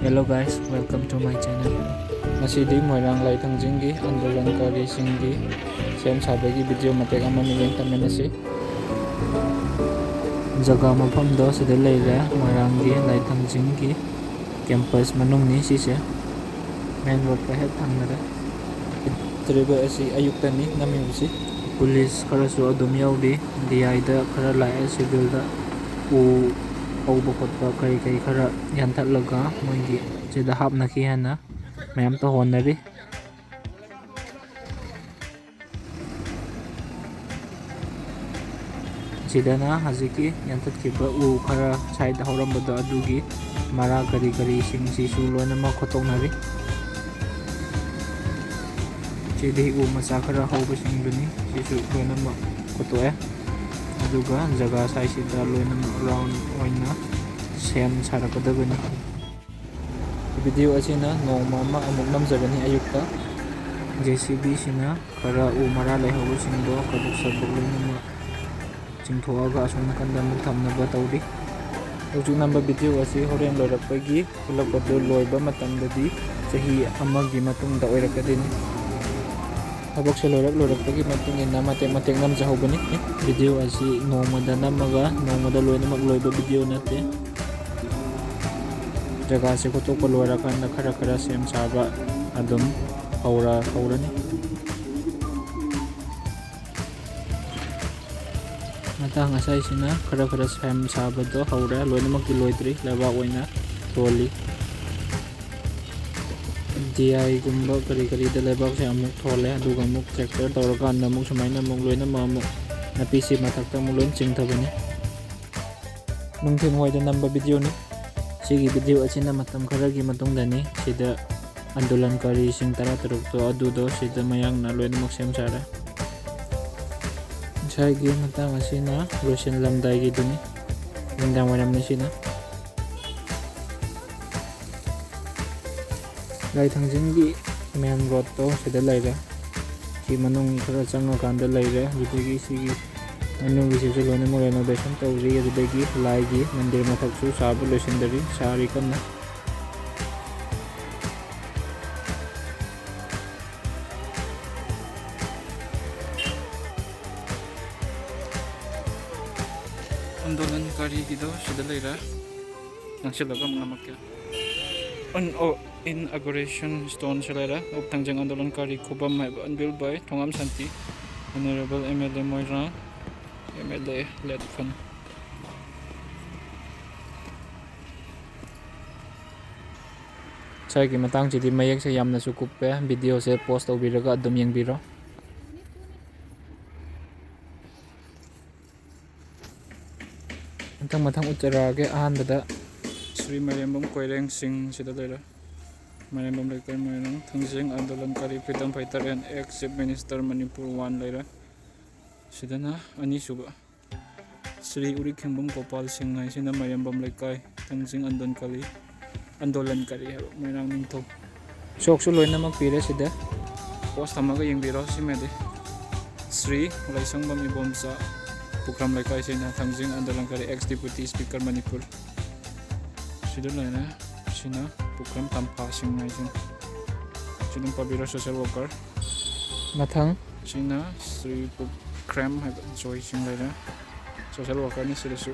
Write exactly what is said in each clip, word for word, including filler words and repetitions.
Hello guys, welcome to my channel. ꯉꯁꯤꯗꯤ ꯃꯣꯏꯔꯥꯡ ꯂꯥꯏꯊꯥꯡꯖꯤꯡꯒꯤ ꯑꯟꯗꯣꯂꯟꯀꯥꯔꯤꯁꯤꯡꯒꯤ ꯁꯦꯝ ꯁꯥꯕꯒꯤ ꯚꯤꯗꯤꯑꯣ ꯃꯇꯦꯛ ꯑꯃ ꯃꯤꯠꯌꯦꯡ ꯇꯝꯃꯤꯟꯅꯁꯤ꯫ ꯖꯒꯥ ꯃꯐꯝꯗꯣ ꯁꯤꯗ ꯂꯩꯔꯦ, ꯃꯣꯏꯔꯥꯡꯒꯤ ꯂꯥꯏꯊꯥꯡꯖꯤꯡꯒꯤ ꯀꯦꯝꯄꯁ ꯃꯅꯨꯡꯅꯤ ꯁꯤꯁꯦ꯫ ꯃꯦꯟ ꯔꯣꯗꯀ ꯍꯦꯛ ꯊꯪꯅꯔꯦ꯫ ꯆꯠꯇ꯭ꯔꯤꯕ ꯑꯁꯤ ꯑꯌꯨꯛꯇꯅꯤ ꯅꯝꯃꯤꯕꯁꯤ꯫ ꯄꯨꯂꯤꯁ ꯈꯔꯁꯨ ꯑꯗꯨꯝ ꯌꯥꯎꯔꯤ꯫ ꯗꯤ ꯑꯥꯏꯗ ꯈꯔ ꯂꯥꯛꯑꯦ, ꯁꯤꯚꯤꯜꯗ ꯎ ꯍꯧꯕ ꯈꯣꯠꯄ ꯀꯔꯤ ꯀꯔꯤ ꯈꯔ ꯌꯥꯟꯊꯠꯂꯒ ꯃꯣꯏꯒꯤ ꯁꯤꯗ ꯍꯥꯞꯅꯈꯤ ꯍꯥꯏꯅ ꯃꯌꯥꯝ ꯇꯧꯍꯣꯟꯅꯔꯤ꯫ ꯁꯤꯗꯅ ꯍꯧꯖꯤꯛꯀꯤ ꯌꯥꯟꯊꯠꯈꯤꯕ ꯎ ꯈꯔ ꯁꯥꯏꯗ ꯍꯧꯔꯝꯕꯗꯣ ꯑꯗꯨꯒꯤ ꯃꯔꯥ ꯀꯔꯤ ꯀꯔꯤꯁꯤꯡꯁꯤꯁꯨ ꯂꯣꯏꯅꯃꯛ ꯈꯣꯠꯇꯣꯛꯅꯔꯤ꯫ ꯁꯤꯗꯤ ꯎ ꯃꯆꯥ ꯈꯔ ꯍꯧꯕꯁꯤꯡꯗꯨꯅꯤ, ꯁꯤꯁꯨ ꯂꯣꯏꯅꯃꯛ ꯈꯣꯠꯇꯣꯛꯑꯦ꯫ ꯑꯗꯨꯒ ꯖꯒꯥ ꯁꯥꯏꯁꯤꯗ ꯂꯣꯏꯅꯃꯛ ꯔꯥꯎꯟ ꯑꯣꯏꯅ ꯁꯦꯝ ꯁꯥꯔꯛꯀꯗꯕꯅꯤ꯫ ꯚꯤꯗꯤꯑꯣ ꯑꯁꯤꯅ ꯅꯣꯡꯃ ꯑꯃ ꯑꯃꯨꯛ ꯅꯝꯖꯕꯅꯤ ꯑꯌꯨꯛꯇ꯫ ꯖꯦ ꯁꯤ ꯕꯤꯁꯤꯅ ꯈꯔ ꯎ ꯃꯔꯥ ꯂꯩꯍꯧꯕꯁꯤꯡꯗꯣ ꯀꯕꯛ ꯁꯕꯛ ꯂꯣꯏꯅꯃꯛ ꯆꯤꯡꯊꯣꯛꯑꯒ ꯑꯁꯣꯝ ꯅꯥꯀꯟꯗ ꯑꯃꯨꯛ ꯊꯝꯅꯕ ꯇꯧꯔꯤ꯫ ꯍꯧꯖꯤꯛ ꯅꯝꯕ ꯚꯤꯗꯤꯑꯣ ꯑꯁꯤ ꯍꯣꯔꯦꯟ ꯂꯣꯏꯔꯛꯄꯒꯤ ꯄꯨꯜꯂꯛꯄꯗꯨ ꯂꯣꯏꯕ ꯃꯇꯝꯗꯗꯤ ꯆꯍꯤ ꯑꯃꯒꯤ ꯃꯇꯨꯡꯗ ꯑꯣꯏꯔꯛꯀꯗꯣꯏꯅꯤ꯫ ꯊꯕꯛꯁꯦ ꯂꯣꯏꯔꯛ ꯂꯣꯏꯔꯛꯄꯒꯤ ꯃꯇꯨꯡ ꯏꯟꯅ ꯃꯇꯦꯛ ꯃꯇꯦꯛ ꯅꯝꯖꯍꯧꯕꯅꯤ꯫ ꯚꯤꯗꯤꯑꯣ ꯑꯁꯤ ꯅꯣꯡꯃꯗ ꯅꯝꯃꯒ ꯅꯣꯡꯃꯗ ꯂꯣꯏꯅꯃꯛ ꯂꯣꯏꯕ ꯚꯤꯗꯤꯑꯣ ꯅꯠꯇꯦ꯫ ꯖꯒꯥꯁꯦ ꯈꯣꯠꯇꯣꯛꯄ ꯂꯣꯏꯔꯀꯥꯟꯗ ꯈꯔ ꯈꯔ ꯁꯦꯝ ꯁꯥꯕ ꯑꯗꯨꯝ ꯍꯧꯔ ꯍꯧꯔꯅꯤ꯫ ꯃꯇꯥꯡ ꯑꯁꯥꯏꯁꯤꯅ ꯈꯔ ꯈꯔ ꯁꯦꯝ ꯁꯥꯕꯗꯣ ꯍꯧꯔꯦ, ꯂꯣꯏꯅꯃꯛꯇꯤ ꯂꯣꯏꯗ꯭ꯔꯤ, ꯂꯩꯕꯥꯛ ꯑꯣꯏꯅ ꯊꯣꯜꯂꯤ꯫ ꯗꯤ ꯑꯥꯏꯒꯨꯝꯕ ꯀꯔꯤ ꯀꯔꯤꯗ ꯂꯩꯕꯥꯛꯁꯦ ꯑꯃꯨꯛ ꯊꯣꯜꯂꯦ, ꯑꯗꯨꯒ ꯑꯃꯨꯛ ꯇ꯭ꯔꯦꯛꯇꯔ ꯇꯧꯔꯀꯥꯟꯗ ꯑꯃꯨꯛ ꯁꯨꯃꯥꯏꯅ ꯑꯃꯨꯛ ꯂꯣꯏꯅꯃꯛ ꯑꯃꯨꯛ ꯅꯥꯄꯤꯁꯤ ꯃꯊꯛꯇ ꯑꯃꯨꯛ ꯂꯣꯏ ꯆꯤꯡꯊꯕꯅꯤ꯫ ꯅꯨꯡꯊꯤꯜ ꯋꯥꯏꯗ ꯅꯝꯕ ꯚꯤꯗꯤꯑꯣꯅꯤ꯫ ꯁꯤꯒꯤ ꯚꯤꯗꯤꯑꯣ ꯑꯁꯤꯅ ꯃꯇꯝ ꯈꯔꯒꯤ ꯃꯇꯨꯡꯗꯅꯤ꯫ ꯁꯤꯗ ꯑꯟꯗꯣꯂꯟꯀꯥꯔꯤꯁꯤꯡ ꯇꯔꯥ ꯇꯔꯨꯛꯇꯣ ꯑꯗꯨꯗꯣ ꯁꯤꯗ ꯃꯌꯥꯡꯅ ꯂꯣꯏꯅꯃꯛ ꯁꯦꯝ ꯁꯥꯔꯦ꯫ ꯉꯁꯥꯏꯒꯤ ꯃꯇꯥꯡ ꯑꯁꯤꯅ ꯂꯣꯏꯁꯤꯜꯂꯝꯗꯥꯏꯒꯤꯗꯨꯅꯤ, ꯅꯨꯃꯤꯗꯥꯡ ꯋꯥꯏꯔꯝꯅꯤ ꯁꯤꯅ꯫ ꯂꯥꯏꯊꯥꯡꯖꯤꯡꯒꯤ ꯃꯦꯟ ꯔꯣꯗꯇꯣ ꯁꯤꯗ ꯂꯩꯔꯦ꯫ ꯁꯤ ꯃꯅꯨꯡ ꯈꯔ ꯆꯪꯉꯀꯥꯟꯗ ꯂꯩꯔꯦ꯫ ꯑꯗꯨꯗꯒꯤ ꯁꯤꯒꯤ ꯃꯅꯨꯡꯒꯤꯁꯤꯁꯨ ꯂꯣꯏꯅꯃꯛ ꯔꯦꯅꯣꯚꯦꯁꯟ ꯇꯧꯔꯤ꯫ ꯑꯗꯨꯗꯒꯤ ꯂꯥꯏꯒꯤ ꯃꯟꯗꯤꯔ ꯃꯊꯛꯁꯨ ꯁꯥꯕ ꯂꯣꯏꯁꯤꯟꯗꯔꯤ, ꯁꯥꯔꯤ ꯀꯟꯅ꯫ ꯒꯥꯔꯤꯒꯤꯗꯣ ꯁꯤꯗ ꯂꯩꯔꯦ꯫ ꯅꯪꯁꯤꯜꯂꯒ ꯑꯃꯨꯛ ꯅꯝꯃꯛꯀꯦ꯫ ꯑꯟ-, ꯑꯣ, inauguration stone ꯁꯤ ꯂꯩꯔꯦ꯫ ꯑꯣꯞ ꯊꯥꯡꯖꯤꯡ ꯑꯟꯗꯣꯂꯟꯀꯥꯔꯤ ꯈꯨꯕꯝ ꯍꯥꯏꯕ, unveiled by Thongam Shanti, Honourable M L A Moirang, M L A ꯂꯦꯠꯐꯟ꯫ ꯉꯁꯥꯏꯒꯤ ꯃꯇꯥꯡꯁꯤꯗꯤ ꯃꯌꯦꯛꯁꯦ ꯌꯥꯝꯅꯁꯨ ꯀꯨꯞꯄꯦ꯫ ꯚꯤꯗꯤꯑꯣꯁꯦ ꯄꯣꯁ ꯇꯧꯕꯤꯔꯒ ꯑꯗꯨꯝ ꯌꯦꯡꯕꯤꯔꯣ꯫ ꯃꯊꯪ ꯃꯊꯪ ꯎꯠꯆꯔꯛꯑꯒꯦ꯫ ꯑꯍꯥꯟꯕꯗ ꯁ꯭ꯔꯤ ꯃꯥꯏꯔꯦꯝꯕꯝ ꯀꯣꯏꯔꯦꯡ ꯁꯤꯡ ꯁꯤꯗ ꯂꯩꯔꯦ꯫ ꯃꯥꯏꯔꯦꯝꯕꯝ ꯂꯩꯀꯥꯏ, ꯃꯣꯏꯔꯥꯡ꯫ ꯊꯥꯡꯖꯤꯡ ꯑꯟꯗꯣꯂꯟꯀꯥꯔꯤ, freedom fighter and ex Chief Minister Manipur one ꯂꯩꯔꯦ꯫ ꯁꯤꯗꯅ ꯑꯅꯤꯁꯨꯕ꯫ ꯁ꯭ꯔꯤ ꯎꯔꯤꯈꯦꯡꯕꯝ ꯒꯣꯄꯥꯜ ꯁꯤꯡ ꯍꯥꯏꯁꯤꯅ ꯃꯥꯏꯔꯦꯝꯕꯝ ꯂꯩꯀꯥꯏ, ꯊꯥꯡꯖꯤꯡ ꯑꯟꯗꯣꯟꯀꯥꯂꯤ, ꯑꯟꯗꯣꯂꯟꯀꯥꯔꯤ ꯍꯥꯏꯕ, ꯃꯣꯏꯔꯥꯡ ꯅꯤꯡꯊꯧ꯫ ꯆꯣꯛꯁꯨ ꯂꯣꯏꯅꯃꯛ ꯄꯤꯔꯦ ꯁꯤꯗ꯫ ꯄꯣꯁ ꯊꯝꯃꯒ ꯌꯦꯡꯕꯤꯔꯣ꯫ ꯁꯤꯃꯗꯤ ꯁ꯭ꯔꯤ ꯂꯥꯏꯁꯪꯕꯝ ꯏꯕꯣꯝꯆꯥ, ꯄꯨꯈ꯭ꯔꯝ ꯂꯩꯀꯥꯏꯁꯤꯅ ꯊꯥꯡꯖꯤꯡ ꯑꯟꯗꯣꯂꯟꯀꯥꯔꯤ, ex Deputy Speaker ꯃꯅꯤꯄꯨꯔ꯫ ꯁꯤꯗ ꯂꯩꯔꯦ꯫ ꯁꯤꯅ ꯄꯨꯈ꯭ꯔꯝ ꯇꯝꯐꯥ ꯁꯤꯡ ꯍꯥꯏꯁꯤꯅ꯫ ꯁꯤ ꯑꯗꯨꯝ ꯄꯥꯕꯤꯔꯣ, social worker꯫ ꯃꯊꯪ꯫ ꯁꯤꯅ ꯁ꯭ꯔꯤ ꯄꯨꯈ꯭ꯔꯦꯝ ꯍꯥꯏꯕ ꯖꯣꯏ ꯁꯤꯡ ꯂꯩꯔꯦ, social workerꯅꯤ ꯁꯤꯗꯁꯨ꯫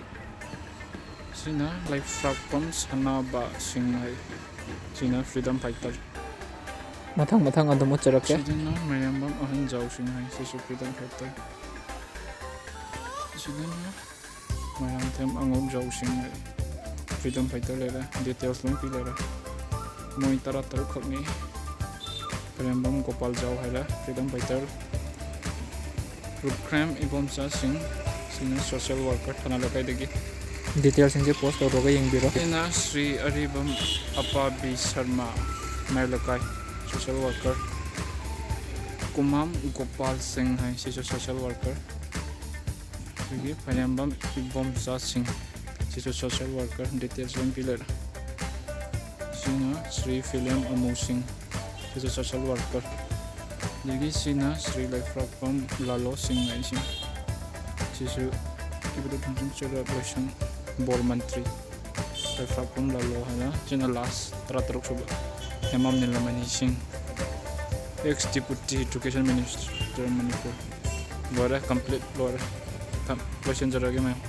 ꯁꯤꯅ ꯂꯩꯐ꯭ꯔꯥꯛꯄꯝ ꯁꯅꯥꯕ ꯁꯤꯡ ꯍꯥꯏ, ꯁꯤꯅ freedom fighter꯫ ꯃꯊꯪ ꯃꯊꯪ ꯑꯗꯨꯝ ꯎꯠꯆꯔꯛꯀꯦ꯫ ꯁꯤꯗꯅ ꯃꯥꯏꯔꯦꯝꯕꯝ ꯑꯍꯟꯖꯥꯎ ꯁꯤꯡ ꯍꯥꯏ, ꯁꯤꯁꯨ freedom fighter꯫ ꯁꯤꯗꯅ ꯃꯣꯏꯔꯥꯡꯊꯦꯝ ꯑꯉꯧꯖꯥꯎ ꯁꯤꯡ ꯍꯥꯏ, freedom fighter ꯂꯩꯔꯦ, details ꯂꯣꯏ ꯄꯤ ꯂꯩꯔꯦ꯫ ꯃꯣꯏ ꯇꯔꯥ ꯇꯔꯨꯛ ꯈꯛꯅꯤ꯫ ꯃꯥꯏꯔꯦꯝꯕꯝ ꯒꯣꯄꯥꯜ ꯖꯥꯎ ꯍꯥꯏꯔꯦ, freedom fighter꯫ ꯄꯨꯈ꯭ꯔꯦꯝ ꯏꯕꯣꯝꯆꯥ ꯁꯤꯡ, ꯁꯤꯅ social worker ꯊꯅꯥ ꯂꯩꯀꯥꯏꯗꯒꯤ꯫ Detailꯁꯤꯡꯁꯦ ꯄꯣꯁ ꯇꯧꯔꯒ ꯌꯦꯡꯕꯤꯔꯣ꯫ ꯁꯤꯅ ꯁ꯭ꯔꯤ ꯑꯔꯤꯕꯝ ꯑꯄꯥꯕꯤ ꯁꯔꯃ, ꯃꯌꯥꯏ ꯂꯩꯀꯥꯏ, social worker꯫ ꯀꯨꯃꯥꯝ ꯒꯣꯄꯥꯜ ꯁꯤꯡ ꯍꯥꯏ, ꯁꯤꯁꯨ social worker꯫ ꯑꯗꯒꯤ ꯐꯥꯏꯔꯦꯝꯕꯝ ꯏꯕꯣꯝꯆꯥ ꯁꯤꯡ, ꯁꯤꯁꯨ social worker, details ꯂꯣꯏ ꯄꯤ ꯂꯩꯔꯦ꯫ ꯁꯤꯅ ꯁ꯭ꯔꯤ ꯐꯤꯂꯦꯝ ꯑꯃꯨ ꯁꯤꯡ, ꯁꯤꯁꯨ social worker꯫ ꯑꯗꯒꯤ ꯁꯤꯅ ꯁ꯭ꯔꯤ ꯂꯩꯐ꯭ꯔꯥꯛꯄꯝ ꯂꯥꯂꯣ ꯁꯤꯡ ꯍꯥꯏꯁꯤꯡ, ꯁꯤꯁꯨ ꯏꯕꯨꯙꯧ ꯊꯥꯡꯖꯤꯡ ꯆꯨꯔꯥ ꯂꯣꯏꯁꯪ ꯕꯣꯔ ꯃꯟꯇ꯭ꯔꯤ꯫ ꯂꯩꯐ꯭ꯔꯥꯛꯄꯝ ꯂꯥꯂꯣ ꯍꯥꯏꯅ, ꯁꯤꯅ last ꯇꯔꯥ ꯇꯔꯨꯛ ꯁꯨꯕ꯫ ꯍꯦꯃꯥꯝ ꯅꯤꯂꯃꯅꯤ ꯁꯤꯡ, ex Deputy Education Minister Manipur. ꯂꯣꯏꯔꯦ, complete ꯂꯣꯏꯔꯦ꯫ ꯊꯝ-, ꯂꯣꯏꯁꯤꯟꯖꯔꯒꯦ ꯃꯌꯥꯝ꯫